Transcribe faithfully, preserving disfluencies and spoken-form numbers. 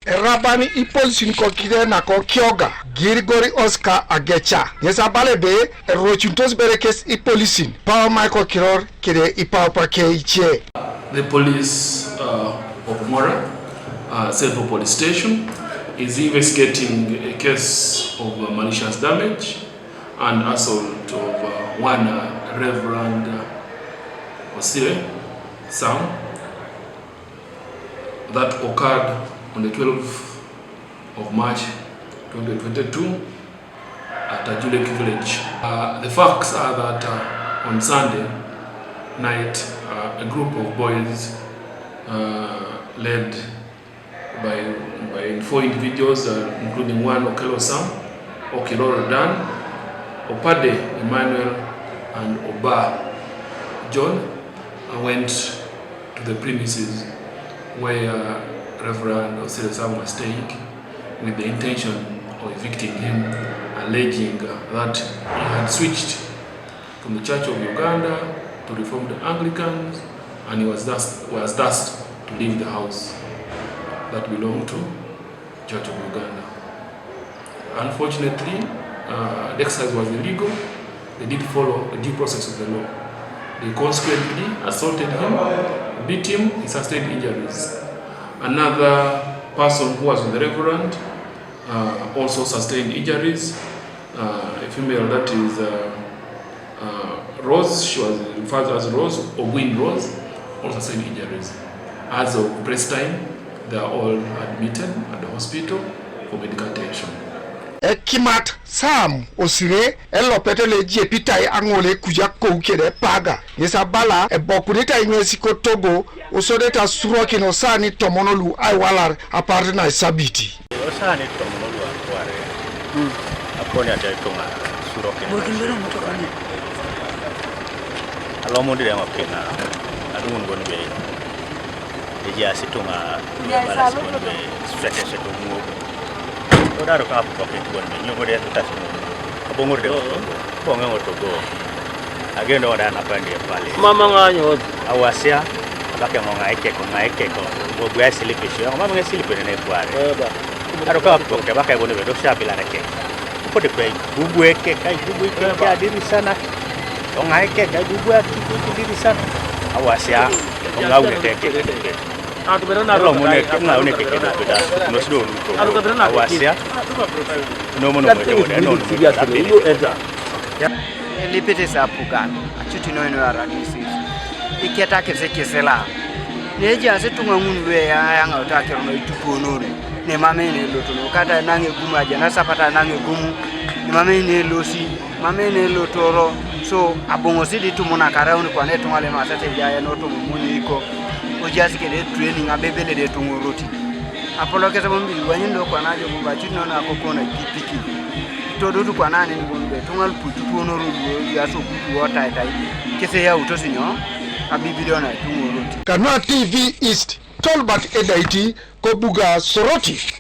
Eraban ipolisin kokide nako Kyoga, Girigori Oscar Agecha, ŋes abala ebe erocunitos bere kes ipolisin, Paul Michael Kiror kede ipaupa ke ice. The police uh, of Mora uh, Central Police Station is investigating a case of uh, malicious damage and assault of uh, one uh, Reverend uh, Osire Sam that occurred on the twelfth of March twenty twenty-two at Ajulek village. Uh, the facts are that uh, on Sunday night, uh, a group of boys uh, led by, by four individuals, uh, including one Okello Sam, Okiroro Dan, Opade Emmanuel, and Oba John, uh, went to the premises where Reverend Osire Sam was staying with the intention of evicting him, alleging uh, that he had switched from the Church of Uganda to Reformed Anglicans, and he was thus, was thus to leave the house that belonged to Church of Uganda. Unfortunately, uh, the exercise was illegal. They did follow the due process of the law. They consequently assaulted him, beat him, he sustained injuries. Another person who was with the Reverend uh, also sustained injuries. Uh, a female that is uh, uh, Rose, she was referred to as Rose, Ogwin Rose, also sustained injuries. As of press time, they are all admitted at the hospital for medical attention. Ekimat Sam Osire elopet lo ejepitai aŋol ekuja kou kede Paga, ŋes abala ebokunitai ŋesi kotogo osodete asurokin osani tomon lu aiwalar apart na isabiti. Osani tomon lu akware. Aponi ate ituŋa surokin. Bokin bero muto kani. Alomudi de ŋokiŋa aduŋun bon be. Ejaas ituŋa balas bon be sweteswet omuogo. Kodaro ka apupok bon be nyo kode etutas bon. Aboŋor de ŋotogo. Boŋe ŋotogo. Agendo da napandi epale. Mama ŋanyot. Awasia abake ŋo ŋaikeko ŋaikeko. Bobwe silipisho mama ŋe silipene ne kware. Eba. Aro ka pok te baka ibone bedo shabila reke. Pote kwe bubwe ke kai bubwe ke ke adiri sana. Ongai ke kai bubwe ke ke diri sana. Awasia ongaune te ke. Alo mone ke ngaune ke ke da. No sido lu to. Awasia. No mono mo de no. Elipit isapugan acut inoino aranisi iketakis ikisila. Nejaas ituŋa ŋun lu eyaŋauto akiro naitukuonore nemamei nelotono kata naŋ egumu ajenas apata naŋ egumu nemamei nelosi mamei nelotoro. So aboŋosi di itumunakaraun kwana ituŋa luimasete ejaye notomomoni iko ojaas kede training abebelede etuŋoroti. Apolokes bon biwanyuni do kwana ajo bon bacut nono akokon aipipiki. Tododu kwana neni bon be tuŋa lupututuonoro luo yaso kutuo taitai kese yautosi nyo abibilio na ituŋoroti. Kanua T V East, Tolbert Edaiti, kobuga Soroti.